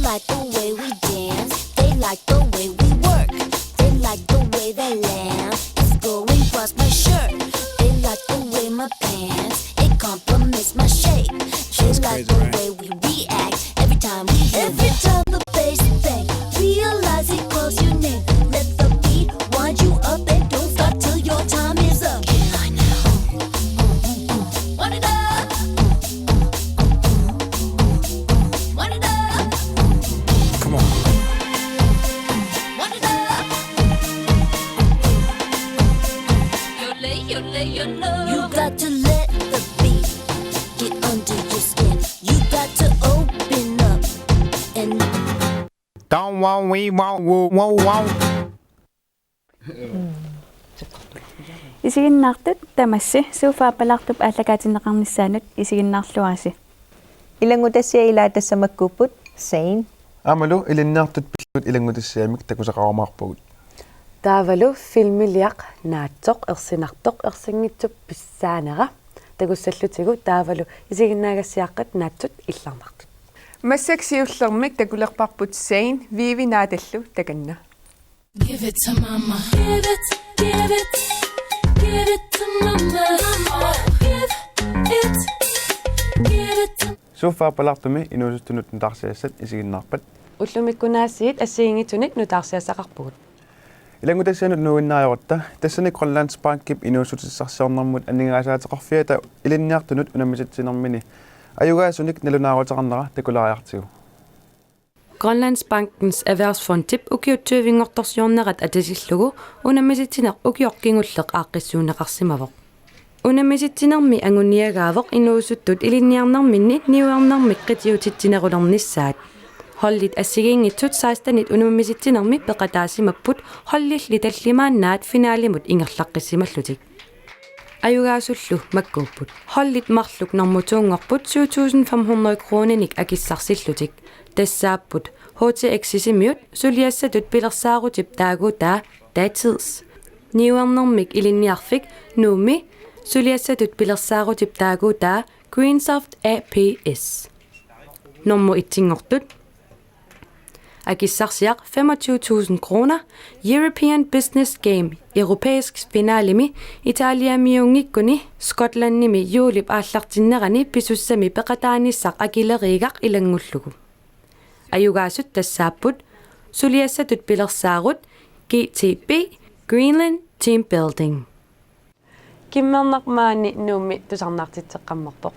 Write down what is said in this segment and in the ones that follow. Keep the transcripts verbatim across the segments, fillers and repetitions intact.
like the way we dance. They like the way we work. They like the way that lamb is going across my shirt. They like the way my pants, it compliments my shape. They like the way we react every time we hear. Every time the bass bang, realize it calls your name. Let the beat wind you up and don't stop till your time is up. Run it up. Run it up. Come on. Run it up. You got to let the beat get under your skin. You got to open up and Don't wow wee wow woo wow wow. Isiginnaartut tamassi, Sofia Palaartup aallakaatinneqarnissaanut isiginnaarluarisi. Ilanngutassiat ilaat tassa makkuupput Zane. Aammalu ilinniartut pillugu ilanngutassiamik takusaqarumaarpugut. Taavalu filmiliaq naatsoq ersinartoq ersinngitsup pissaanera takussallutigu taavalu isiginnaagassiaaqqat naatsut illarnartut. Massakkut siullermik takulerparput Zane Vivi Naatallu takanna. Give it to mama. Give it, give it, give it to mama. Give it, give it to Sofia Palaartumi inuusuttunut nutaarsiassat isiginnaarpat? Ullumikkunaasiit assigiinngitsunit nutaarsiassaqarpugut. Ilanngutassianut nuuinnariarutta tassani Grønlandsbankip inuussutissarsiornermut aningaasaateqarfiata ilinniartunut unammisitsinermini ajugaasunik nalunaaruteqarnera takulaariartigu. Grønlandsbankens Erhvervsfondip ukiut tyvinngortorsiornerat atatillugu unammisitsineq ukioq kingulleq aaqqissuunneqarsimavoq. Unammisitsinermi anguniagaavoq inuusuttut ilinniarnerminni niuernermik qitiutitsinerulernissaat. Holdit assigiinngitsut sekstenit unammisitsinermi peqataasimapput holdilli tallimaannaat finalimut ingerlaqqissimallutik. Ajugaasullu makkuupput. Holdit marluk normu to-nngorput syv tusind fem hundrede kroninik akissarsillutik. Tassaapput H T X Sisimiut suliassatut pilersaarutip taaguutaa Datids. Niuernermik ilinniarfik Nuummi suliassatut pilersaarutip taaguutaa Greensoft A P S. Normu et-inngortut akissarsiaq femogtyve tusind kroner, European Business Game europæisk finalemi Italiamiunngikkuni Skotlandimi juulip aallartinnerani pisussami peqataanissaq akileriigaq ilanngullugu. Ajugaasut tassaapput suliassatut pilersaarut G T B, Greenland Team Building. Kimmernaq maani Nuummi tusarnaartitseqqammerpoq.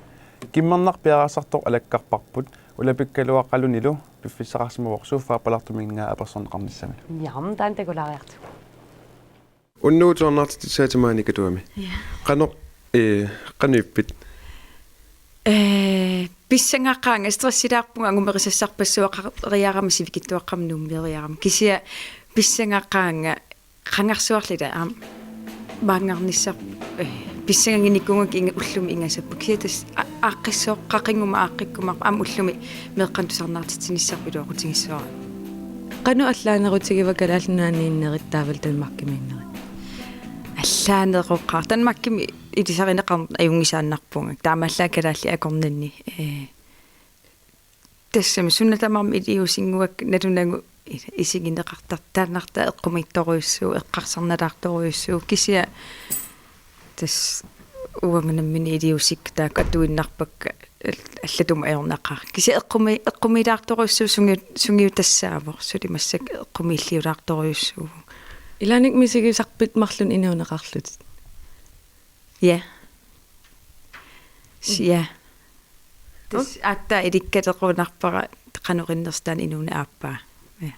Kimmernaq piareersartoq alakkarparput, ulapikkaluaqqalunilu piffissaqarsimavoq Sofia Palaartuminngaanniit apersorneqarnissamilu. Jam, taanna takulaariartigu. Unnugu tusarnaartitsissaatit maani Katuami. Ja. Qanoq, ee, qanoq ippit? Ee, pissangaqaanga, stressilaarpunga angumerisassarpassuaqariarama sivikitsuaqqamik Nuummiiriarama. Kisianni pissangaqaanga qangarsuarli ilaa aamma maanngarnissarput, ee, pissanganginikuugakku inga-, ullumi ingasapput. Kisianni tassa a-, aaqqissoq qaqinnguma aaqqikkumaarpoq aamma ullumi meeqqanut tusarnaartitsinissarput iluaqutigissavara. Qanoq allaanerutigiva Kalaallit Nunaanniinnerit taavalu Danmarkimiinnerit? Allaaneroqaaq. Danmarkimi ilisarineqarneq ajunngisaannarpunga. Taamaallaat kalaallit akornanni, ee, tassami suna tamarmi iliuusinnguakka nalunagu isigineqartartut, taannartaa eqqumiitsorujussuuvoq, eqqarsarnalaartorujussuuvoq, kisianni tassa uanga nammineq iliuusikka taakku atuinnarpakka al-, allatut ajornaqaaq. Kisianni eqqumi-, eqqumiilaartorujussuuvoq sungiu-, sungiutassaavoq, suli massakkut eqqumiilliulaartorujussuuvoq. Ilaanni misigisarpit marlunnik inuuneqarlutit? Ja. S-, ja. Tassa aatsaat ilikkalequnarpara qanoq innersoq taanna inuuneq aappaa. Ja.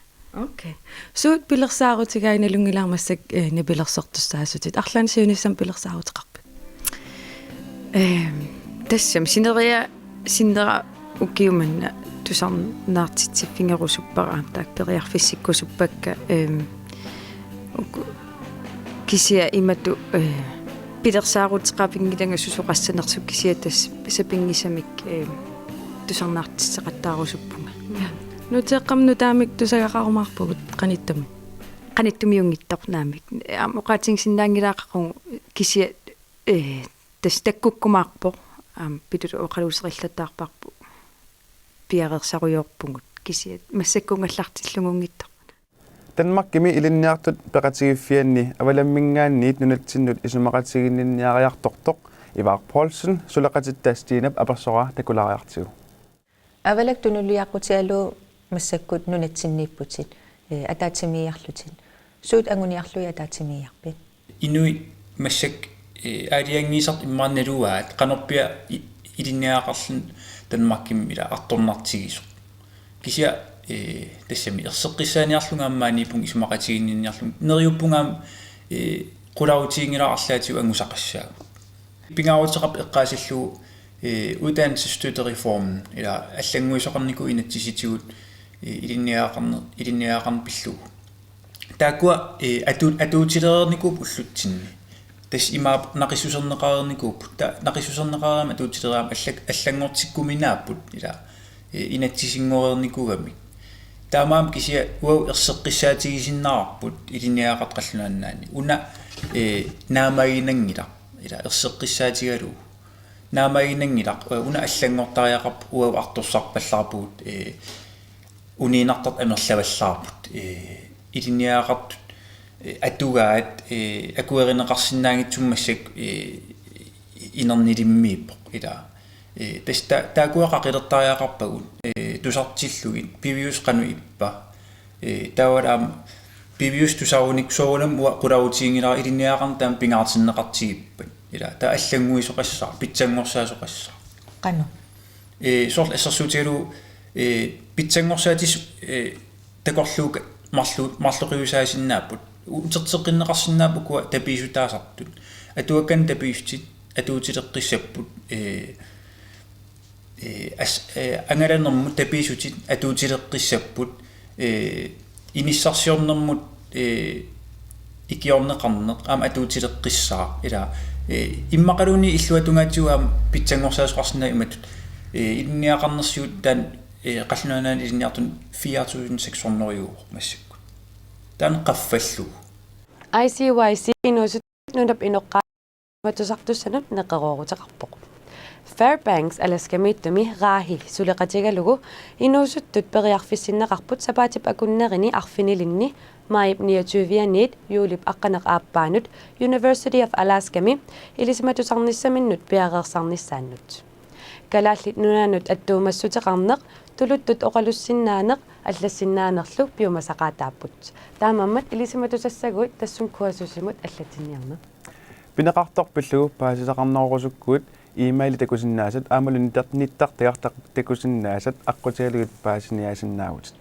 Okay. Suut pilersaarutigaat nalunngilara massakkut, eh, nipilersortussaasutit? Arlaannik siunissami pilersaaruteqarpit? Ehm, tassami sineriak sinnera ukiumanna tusarnaartitsiffigerusuppara aamma taakku periarfissikkusuppakka, ehm, uku-, kisianni imatut, eh, pilersaaruteqavinngilanga susoqassanersoq kisianni tassa sapinngisamik, eh, tusarnaartitseqattaarusuppunga. Nuutseeqqamut nutaamik tusagaqarumaarpugut qanittumi. Qanittumiunngitsoq naamik. Aamma oqaatigisinnaanngilara qaqugu kisianni, eh, tassa takkukkumaarpoq. Aamma Pitulup oqaluuserillattaarparput piareersarujoorpugut. kisiat massakkunngallartillugunngitsoq. Danmarkimi ilinniartut peqatigiiffianni Avalamminngaanniit nunatsinnut isumaqatiginninniariartortoq Ivar Poulsen suleqatitta Stinap apersoraa takulaariartigu. Avalak tunuliaqqutigalugu massakkut nunatsinniipputit, eh, ataatsimiigiarlutit. Suut anguniarlugit ataatsimiigiarpit? Inuit massakkut, eh, aalajangiisartut immaqa naluaat qanorpiaq i-, ilinniagaqarluni Danmarkimi ila artornartigisoq. Kisianni, eh, tassami erseqqissaaniarlunga aamma maaniippunga isumaqatiginninniarlunga. Neriuppunga aamma, eh, qularutiginngilara arlaatigut angusaqassaagut. Pingaaruteqarpoq eqqaasallugu, eh, uddannelsesstøttereformen, ila allannguisoqarnikuuvoq inatsisitigut, eh, ilinniagaqarne-, ilinniagaqarneq pillugu. Taakkua, eh, atu-, atuutilereernikuupput ullutsinni. Tassa imaappoq naqissuserneqareernikuupput. Ta-, naqissuserneqareermat atuutileriarmat allak-, allanngortikkuminaapput, ila, eh, inatsisinngooreernikuugamik. Taamaammat kisianni uagut erseqqissaatigisinnaavarput ilinniagaqartut qallunaat nunaanni. Una, eh, naammaginanngilaq, ila, erseqqissaatigalugu. Naammaginanngilaq, eh, una allanngortariaqarpoq uagut artorsarpallaarpugut, eh, uniinnartartut amerlavallaarput, eh, ilinniagaqartut, eh, atugaat, eh, akuerineqarsinnaanngitsumik massakkut, eh, inernilimmiippoq, ila. Eh, tassa ta-, taakkua qaqilertariaqarpagut, eh, tusartillugit, piviusoq qanoq ippa, eh, taavalu aamma piviusoq tusarunik soorunami uanga qularutiginngilara ilinniagaqarneq taama pingaartinneqartigippat. Ila, taava allannguisoqassaaq, pitsanngorsaasoqassaaq. Qanoq? Eh, soorlu assersuutigalugu, eh, pitsanngorsaatisut, eh, takorluukkat marlu-, marloqiusaasinnaapput. Uterteqqinneqarsinnaapput ukua tapiissutaasartut. Atuakkanik tapiissutit atuutileqqissapput, eh, eh, as-, eh, angalanermut tapiissutit atuutileqqissapput, eh, inissarsiornermut, eh, ikiorneqarneq aamma atuutileqqissaaq, ila, eh, immaqaluunniit illuatungaatigut aamma pitsanngorsaasoqarsinnaavoq imatut, eh, ilinniagaqarnersigut taanna, eh, qallunaat nunaanni ilinniartunut fire tusind seks hundrede euro massakkut. Taanna qaffallugu. I C Y C inuusuttut nunap inoqqaa- matusartussanut neqerooruteqarpoq. Fairbanks Alaskamiittumi Raahi suleqatigalugu inuusuttut periarfissinneqarput sapaatip akunnerini arfinilinni maajip niogtyve-aniit juulip aqqaneq-aappaanut University of Alaskami ilisimatusarnissaminnut piareersarnissaannut. Kalaallit Nunaannut attuumassuteqarneq, tuluttut oqalussinnaaneq allassinnaanerlu piumasaqaataapput. Taamaammat ilisimatusassaguit tassunga kursusimut allatsinniarneq. Pineqartoq pillugu paasisaqarnerorusukkuit e-maili takusinnaasat aammalu nittar-, nittartagartaq takusinnaasat aqqutigalugit paasiniaasinnaavutit.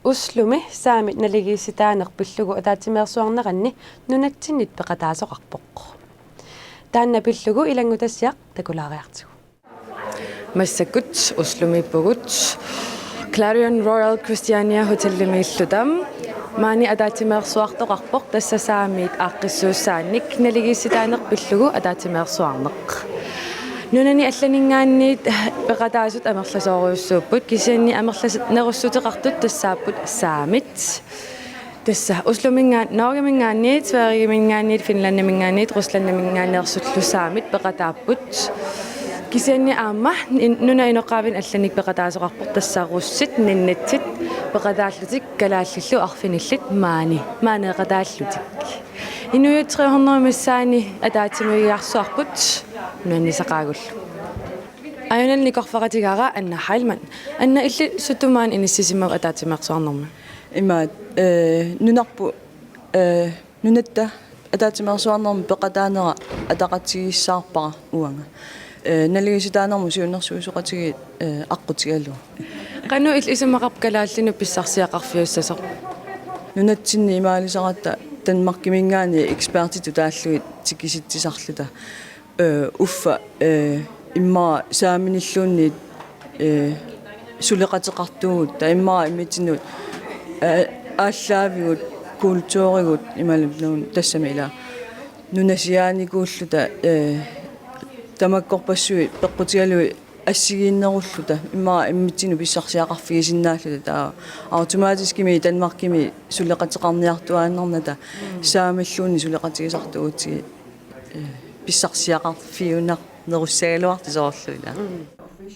Oslomi saamit naligiissitaaneq pillugu ataatsimeersuarneranni nunatsinnit peqataasoqarpoq. Taanna pillugu ilanngutassiaq takulaariartigu. Massakkut Oslomiippugut Clarion Royal Christiania Hotelimiilluta. Maani ataatsimeersuartoqarpoq, tassa saamiit aaqqissuussaannik naligiissitaaneq pillugu ataatsimeersuarneq. Nunani allaninngaanniit peqataasut amerlasoorujussuupput, kisianni amerlanerussuteqartut tassaapput saamit. Tassa Oslominngaanniit, Norgeminngaanniit, Sverigeminngaanniit, Finlandiminngaanniit, Ruslandiminngaanneersullu saamit peqataapput. Kisianni aamma in-, nunap inoqqaavinik allanik peqataasoqarpoq, tassa russit, ninnitsit peqataallutik, kalaallillu arfinillit maani, maaniiqataallutik. Inuit tre hundrede missaanni ataatsimiigiarsuarput nuannisaqaagullu. Aajuna nikorfaqatigaara Anna Heilmann. Anna, illit sutut maani inissisimavit ataatsimeersuarnermi? Imaat, eh, nunarput, eh, nunatta ataatsimeersuarnermi peqataanera ataqatigiissaarpara uanga. Eh, naligiissitaanermut siunnersuisoqatigiit, eh, aqqutigalugu. Qanoq illit isumaqarpit kalaallinut pissarsiaqarfiussasoq? Nunatsinni imaalisaratta Danmarkiminngaanniit ekspertitut taallugit tikisitsisarluta. Eh, uffa, eh, immaqa saaminilluunniit, eh, suleqateqartugut, taava immaqa immitsinnut, eh, aallaavigut, kulturigut, imaluunniit tassami ila nunasiaanikuulluta, eh, tamakkorpassuit peqqutigalugit assigiinnerulluta, immaqa immitsinnut pissarsiaqarfigisinnaalluta, taava automatiskimik Danmarkimi suleqateqarniartuaannarnata saamilluunniit suleqatigisartugut, eh, pissarsiaqarfiunerussaagaluartoq soorlu ila.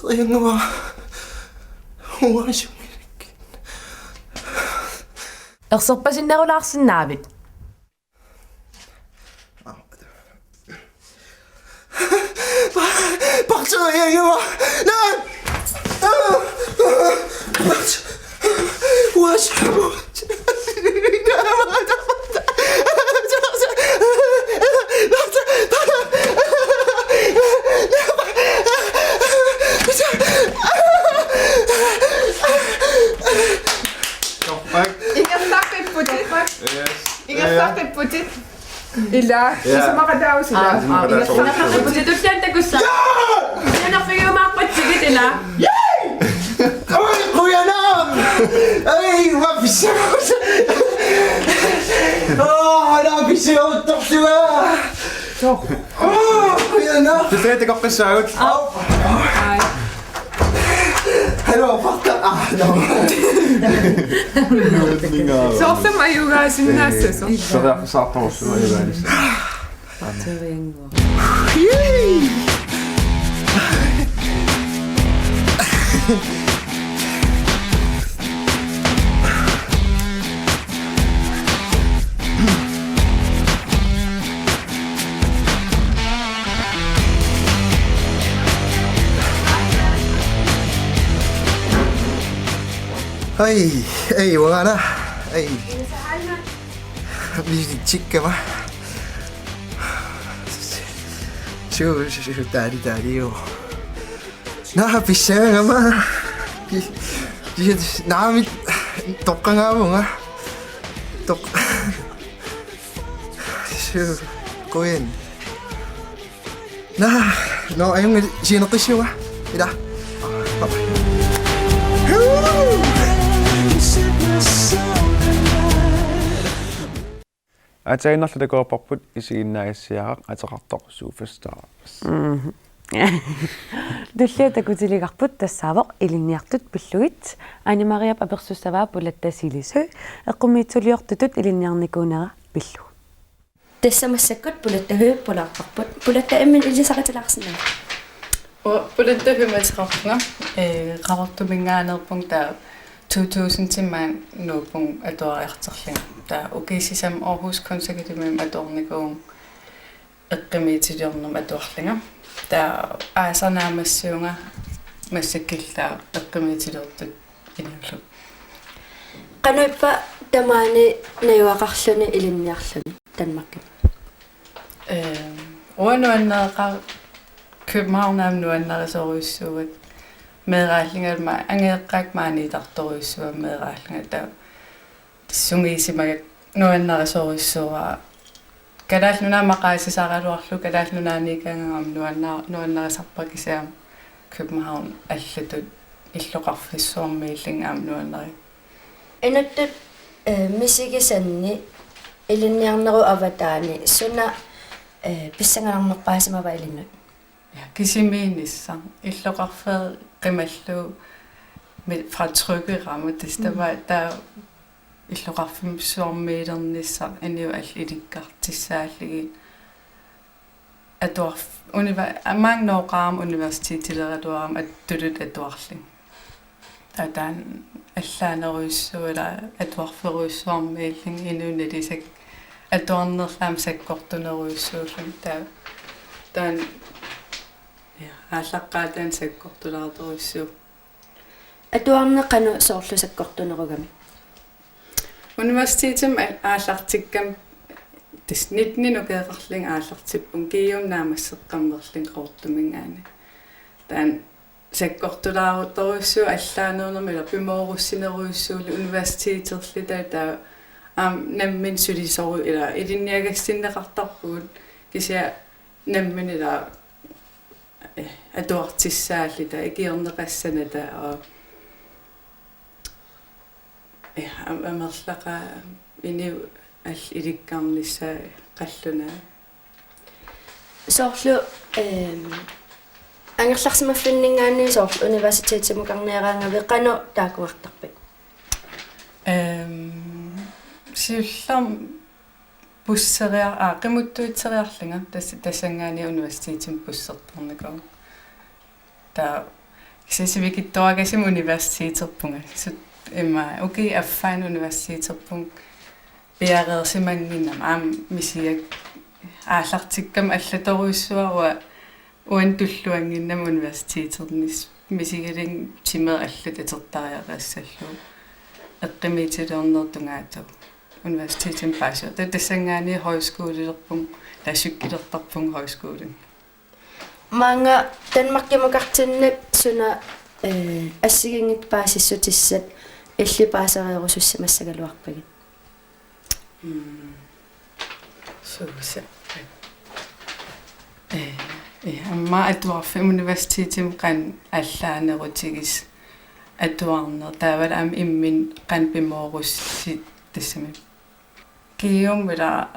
Teriannguara. Uanga sunngilakka. Erserpasinnerulaarsinnaavit? Partiinnguaq. Naa. Ingerlaqqipputit. Yes. Ingerlaqqipputit. Ila, ja, isumaqataasut ila. Aa, isumaqataasut. Ingerlaqqipputit, tulliani takussaagut. Ja! Ilanarfigiumaarpatsigit ila. Oj, qujanaq! Ej, uanga pissagut. Oj, uanga pissagut, tortua. Oj, qujanaq. Tulliani takoqqissaagut. Au. Ai. Hallo, Farta. Ah, no. Soorlu ajugaasinnaassasoq. Soorlu saartorsuaq ajugaanissaa. Teriannguaq. Ai, ai, uangaana. Ai. Visitsikkama. Suu, suu, suu, taali, taali, joo. Naa, pissagama. Ki-, ki-, naamik toqqagaavunga. Toq-, suu, qujan. Naa, no, ajunngilaq, siuneqqissuunga. Ila. Aatsaannguaq takoreerparput isiginnaagassiaq ateqartoq Sofie Stars. Mhm. Tullia takutilerparput tassaavoq Ilinniartut pillugit. Anne Mariap apersussavaa Pulatta Silisø. Eqqumiitsuliortutut ilinniarnikuunera pillugu. Tassa massakkut Pulatta Høegh pulaarparput. Pulatta, imminut ilisarilaarsinnaaviuk? Uanga Pulatta Høegh ateqarpunga, ee, Qaqortuminngaanneerpunga, taava to tusind-imi nuuppunga atuariartorlunga. Taava ukiut sisamat Aarhus Kunstakademimi atuarnikuuvunga eqqumiitsuliornermut atuarlunga. Taava aasaq naammassivunga massakkut taava eqqumiitsuliortut inuullugu. Qanoq ippa tamaani najugaqarluni ilinniarluni Danmarkimi? Ehm, uanga nuannereqaara, København aamma nuannarisorujussuuara, meeraallunga ma-, angajoqqaakka maaniittartorujussuuara meeraallunga, taava sungiusimagakku nuannarisorujussuuara. Kalaallit Nunaat maqaasisaraluarlugu Kalaallit Nunaanniikkaangama aamma nuanna-, nuannarisarpara, kisianni København allatut illoqarfissuarmiillunga aamma nuannari-. Inuttut, eh, misigisanni ilinniarnerup avataani suna, eh, pissanganarnerpaasimava ilinnut? Ja, kisimiinnissaq. Illoqarfeeqqimalluni mi-, fra trygge rammer, tassa, mm, taava, taava illoqarfissuarmiilernissaq, inuit allat ilikkartussaallugit. Atuarf-, univer-, maanga nooqqaarama universitetsileraluarama at-, tuluttut atuarlunga. Taava taanna allaanerujussuuvoq, ila atuarferujussuarmiillunga, inuup ilissi atuarnerlu aamma sakkortunerujussuullunga. Taava taanna, ja, aallaqqaataani sakkortulaartorujussuuvoq. Atuarneq qanoq soorlu sakkortunerugami? Universitetimi al-, aallartikkama, tassa nitten ukioqarlunga aallartippunga, G U-mi naammasseqqammerlunga Qaqortuminngaanniit. Taanna sakkortulaartorujussuuvoq allaanermut, ila pimoorussinerujussuullunga universiteterluta, taava aamma nammineq sulisoru-, ila ilinniagassinneqartarpugut, kisianni nammineq ila, eh, atuartussaalluta, ikiorneqassanata, og, eh, am-, amerlaqaat inuit allat ilikkarnissaat qallunaat. Soorlu, ehm, angerlarsimaffinninngaanniit soorlu universitetimukarniaraangavit, qanoq taakkuartarpit? Ehm, siullermik busseriar-, aa, qimuttuutseriarlunga, tas-, tassanngaanniit universitetimi bussertarnikuuvunga. Taava Kisianni sivikitsuarakasimmik universiteterpunga. Sut ima ukiup affaani universiteterpunga piareersimannginnama aamma misiga aallartikkama allatorujussuara uanga tulluannginnama universiteternis misigilinga timeeraq allatut atortariaqassallugu eqqumiitiliornerup tungaatigut universitetimi paasivoq. Taava tassanngaanniit højskolilerpunga, taava cykelertarpunga højskolimi. Maanga Danmarkimukartinnak suna, eh, assigiinngitsut paasissutissat illit paaseriarusussimassagaluarpigit? Mm. Suusa. Eh, eh, aamma atuarfimmi universitetimi qanoq allaanerutigisoq atuarneq. Taavalu aamma imminut qanoq pimoorussi tassami. Kium ila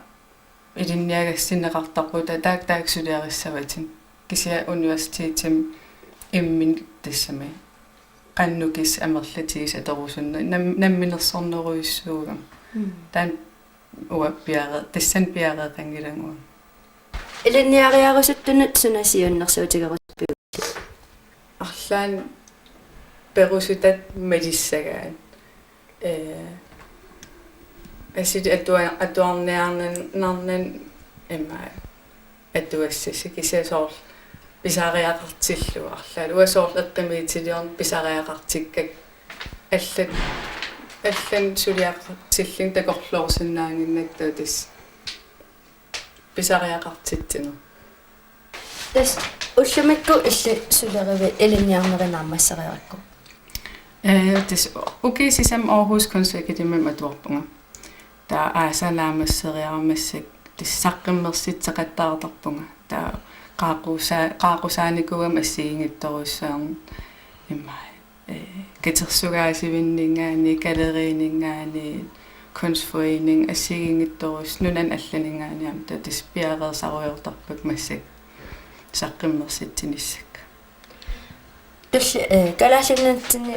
ilinniagassinneqartarpugut taakku taakku suliarissavatit. Kisianni universitetimi imminut tassami qanoq nukissat amerlatigisut atorusunneq nam-, namminersornerujussuugami. Mm. Taanna uanga piare-, tassani piareeqanngilanga uanga. Ilinniariarusuttunut suna siunnersuutigerusuppiuk? Arlaannik perusutaat malissagaat. Eh, assili atua-, atuarniarnan-, -narnan ima atuassasut kisianni soorlu pisariaqartillugu arlaat. Uanga soorlu eqqumiitiliorneq pisariaqartikkakku allat, allanut suliaqartillunga takorloorsinnaannginnakkit taava tassa pisariaqartitsineq. Tassa ullumikkut illit sulerivit ilinniarneri naammasseriarakku? Eh, tassa ukiup sisamat Aarhus Kunstakademimi atuarpunga. Taava aasaq naammasseriarama massakkut tassa saqqummersitseqattaartarpunga. Taava qaaqqusaa-, qaaqqusaanikuugama assigiinngitsorujussuarnik immaqa eh, katersugaasivinninngaanniit, galleriinninngaanniit, kunstforening, assigiinngitsorujussuit nunani allaninngaanniit aamma taava tassa piareersarujoortarpakka massakkut saqqummersitsinissakka. Tulli-, eh, Kalaallit Nunatsinni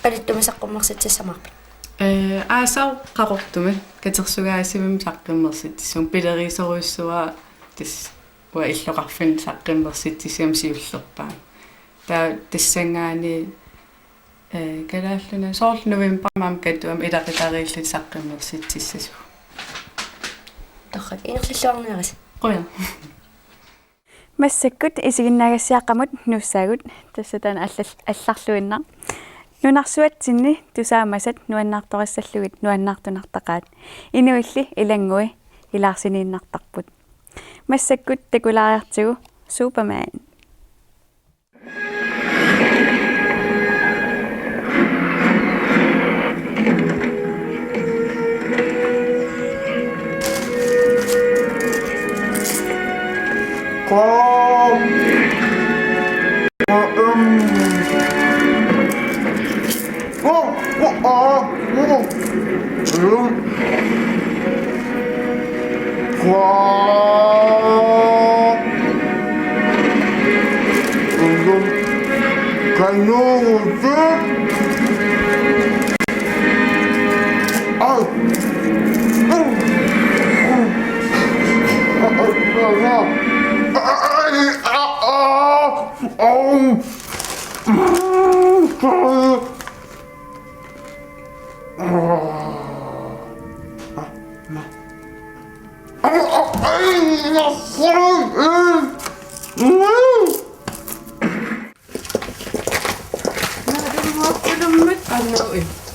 qalittumi saqqummersitsissamaarpit? Eh, aasaru Qaqortumi katersugaasivimmi saqqummersitsissuunga, pilerisorujussuara tassa uanga illoqarfinni saqqummersitsissagama siullerpaamik. Taava tassanngaanniit, eh, Kalaallit Nunaanni soorlu novembarimi aamma Katuami ilaqutariilluta saqqummersitsissasugut. Torrak, ingerlalluarniarisi. Qujan. Massakkut isiginnaagassiaqqamut nuussaagut, tassa taanna allal-, allarluinnaq. Nunarsuatsinni tusaamasat nuannaartorissallugit nuannaartunartaqaat. Inuilli ilanngui ilaarsiniinnartarput. Massakkut takulaariartigu Superman.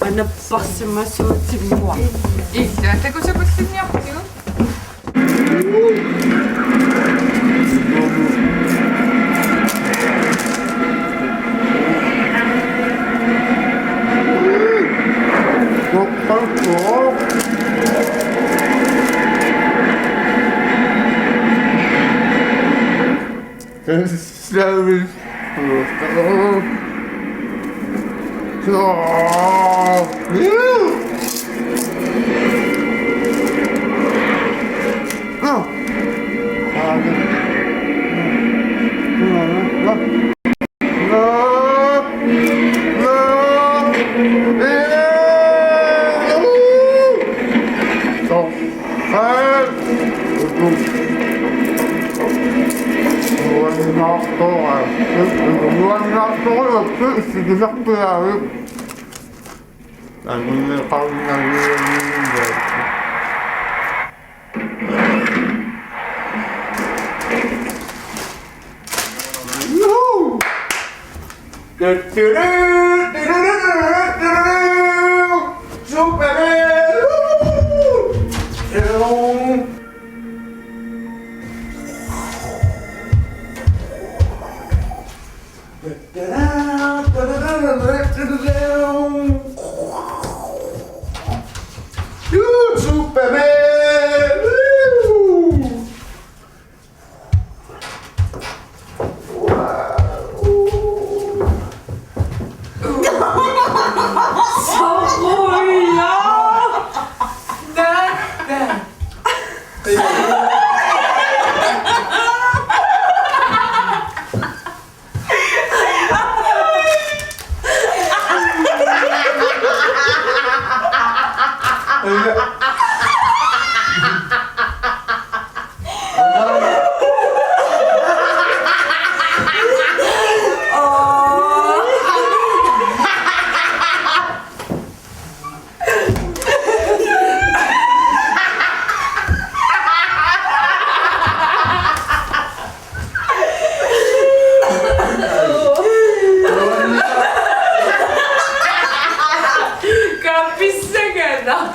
Anapparsimasuutinnguaq. Illa, takusakullinniartigu. Nuannaartorujussuit issigisarpiaavit. Anguneqarnavianngillat. Juhu! Superman! Juhu! Superman! Kapissaganaq.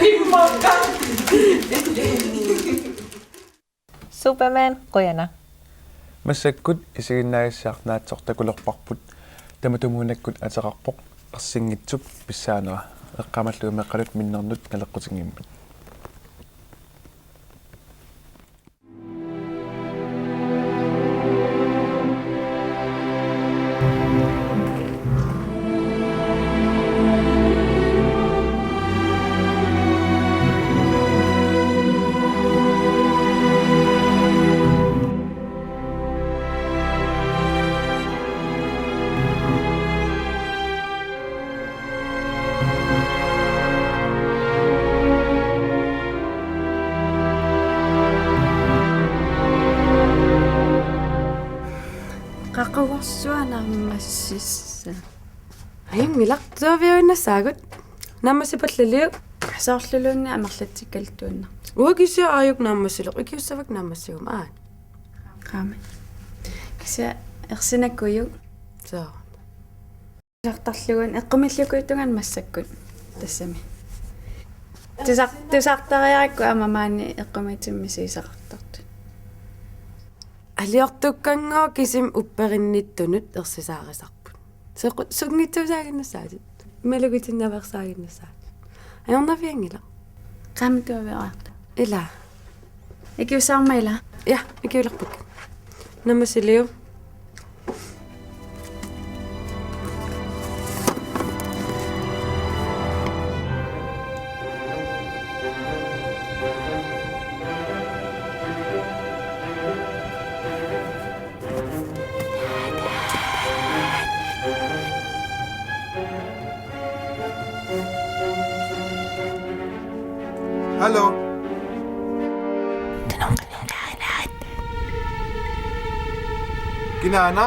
Immaqa. Superman, qujanaq. Massakkut isiginnaagassiaq naatsoq takulerparput, tamatumuunakkut ateqarpoq Ersinngitsup pissaanera, eqqaamallugu meeqqanut minnernut naleqqutinngimmat. Qaqugorsuaq naammassissaq. Ajunngilaq, tuaviuinnassaagut. Naammassipallaliuk? Soorluluunniit amerlatsikkaluttuinnartut. Uanga kisianni aajuku naammassileq, ikiussavakka naammassiguma, aa. Qaami. Kisianni ersinakkujuk. Soo. Tusartarlugu eqqumiillugu tungaanut massakkut. Tassami. Tusar-, tusartariarakku aamma maani eqqumiitsunik misigisaqartartut. Aliortukkannguaq kisimi upperinnittunut ersisaarisarput. Soqu-, sunngitsuusaaginnassaatit. Imaluunniit naveersaaginnassaatit. Ajornavianngilaq. Qaami tuaviorarta. Ila. Ikiussavara ila? Ja, ikiulerpakka. Naammassiliuk? Hallo. Kinaana?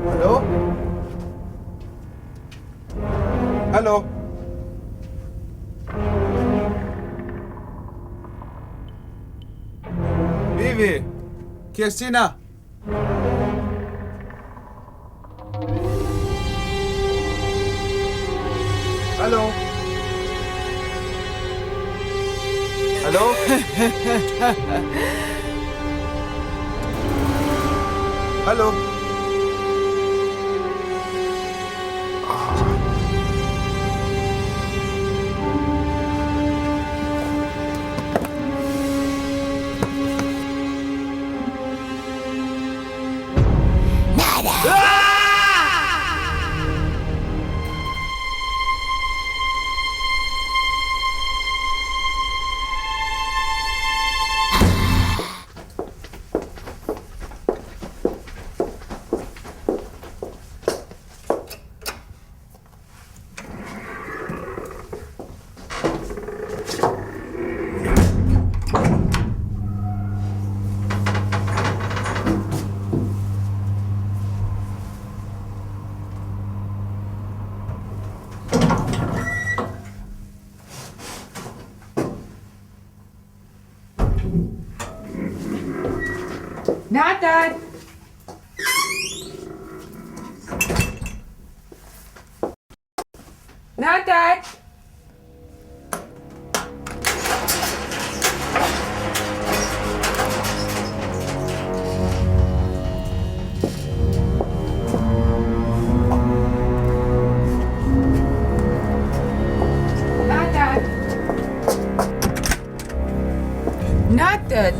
Hallo? Hallo? Vivi? Kirstina? Hallo? Hallo? Hallo? Natat! Natat! Natat! Natat!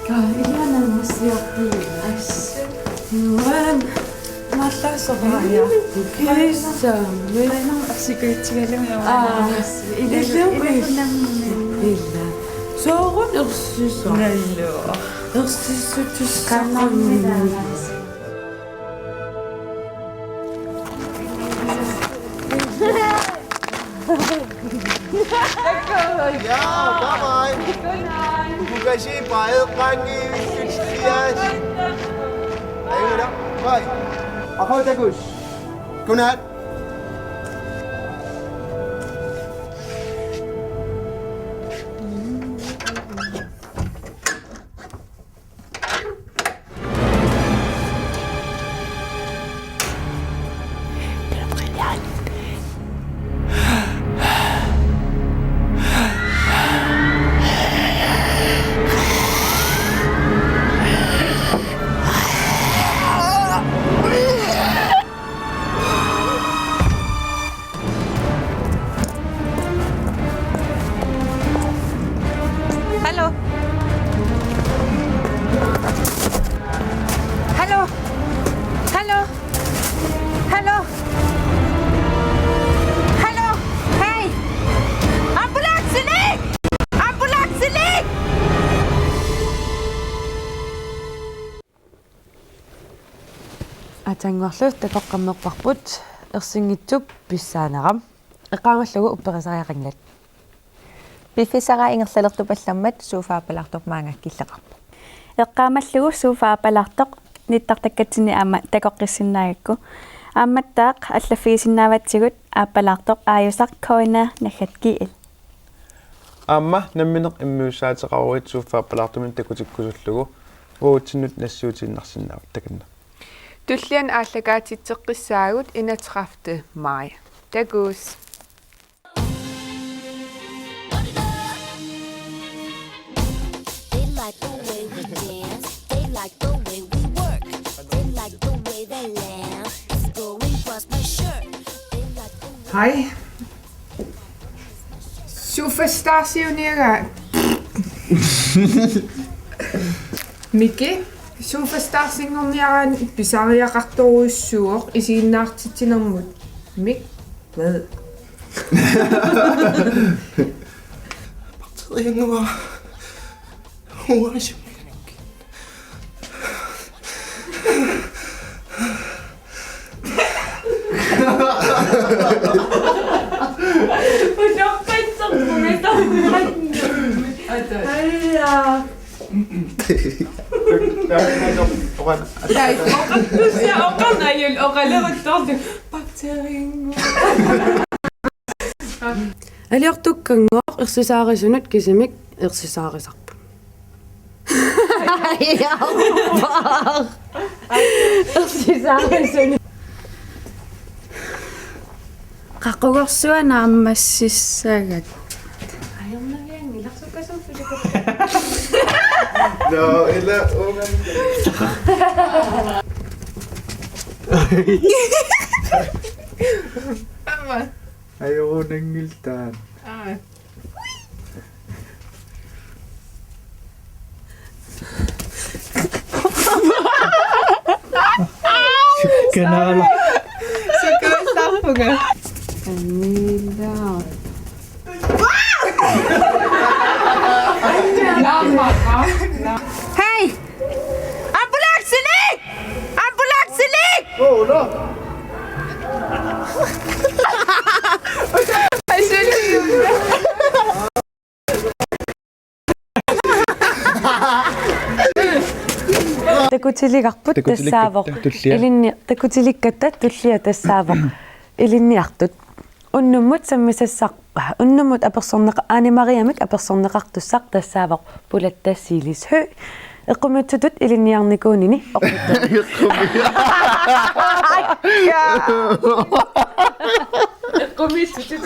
Ka, ilaa naammassiartuunaas. Nuan. Mallaasoraja. Kiissaammi. Aina sikuitsigalugu. Aa. Ilaa. Ilaa. Sooruna ersisoq. Nallu. Ersissutissaqqammermi. Ja, bye bye. Godnat. Godnat. Godnat. Bye. Aho takus. Godnat. Hallo. Hallo. Hallo. Hallo. Hallo. Hej. Ambulancen ikke! Ambulancen ikke! Aatsaannguarlu takoqqammerparput, ersinngitsup pissaanera. Eqqaamallugu upperisariaqanngilat. Piffissara ingerlalertupallammat Suuffa Aappalaartoq maanga killeqarpoq. Eqqaamallugu Suuffa Aappalaartoq nittartakkatsinni aamma takoqqissinnaagakku. Aammattaaq allaffigisinnaavatsigut Aappalaartoq aajusaq K N R naggat G L. Aamma nammineq immiussaateqaruit Suuffa Aappalaartumik takutikkusullugu uagutsinnut nassiutiinnarsinnaavat, takanna. Tulliani aallakaatitseqqissaagut enogtredivte maj. Takuss. They like the way we dance. They like the way we work. They like the way they laugh. It's going across my shirt. They like the way. Hej. Superstarsiuniaga. Miki, Superstarsinngorniaraanni pisariaqartorujussuuvoq isiginnaartitsinermut. Mik. Bakteriannguara. Uanga siumik. Bakteriannguara. Aliortukkanngooq ersisaarisunut kisimik ersisaarisarput. Ajorpara. Ersisaarisunut. Qaqugorsuaq naammassissagakku. No, ila ungan. Aamma. Ajorunanngilaq taanna. Aa. Kanaler. Hej! Ambulancen! Ambulancen! Takutiligarput. Takutiligatta tassaavoq. Tullia. Ilinni-, takutiligatta tullia tassaavoq. Ilinniartut. Unnummut sammisassaq, unnummut apersorneqa-, Ane Mariamik apersorneqartussaq tassaavoq Pulatta Silis Høegh. Eqqumiitsutut ilinniarnikuunini oqquttut. Eqqumiitsutut.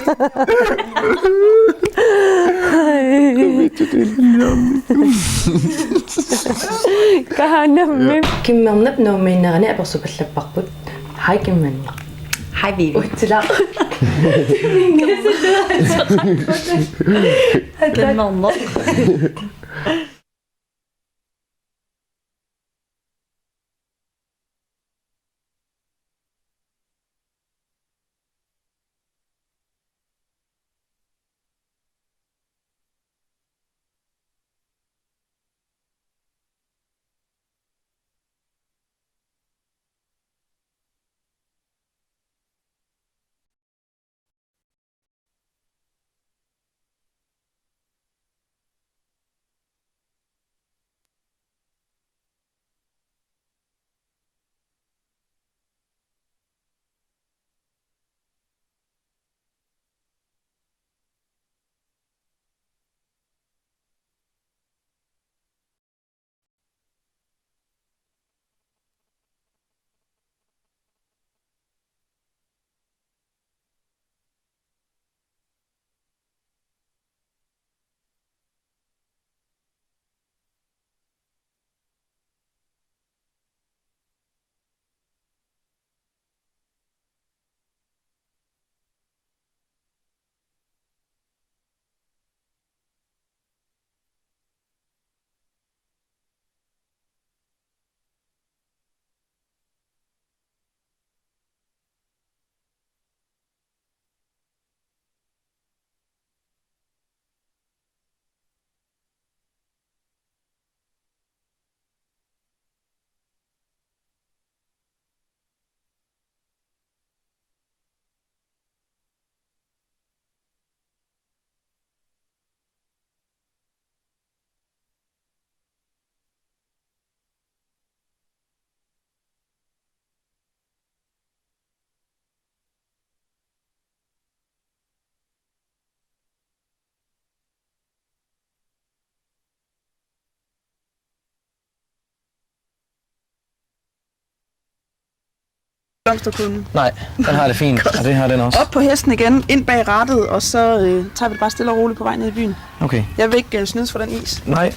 Eqqumiitsutut ilinniarnikuunini. Kaanammi. Kimmernap Nuummiinnerani apersupallapparput. Hej, Kimmerneq. Hej, Vivi. Utsila. Kimmerneq. Blomsterkunden. Nej, den har det fint, og det har den også. Op på hesten igen, ind bag rattet, og så øh, tager vi det bare stille og roligt på vej ned i byen. Okay. Jeg vil ikke øh, snydes for den is. Nej.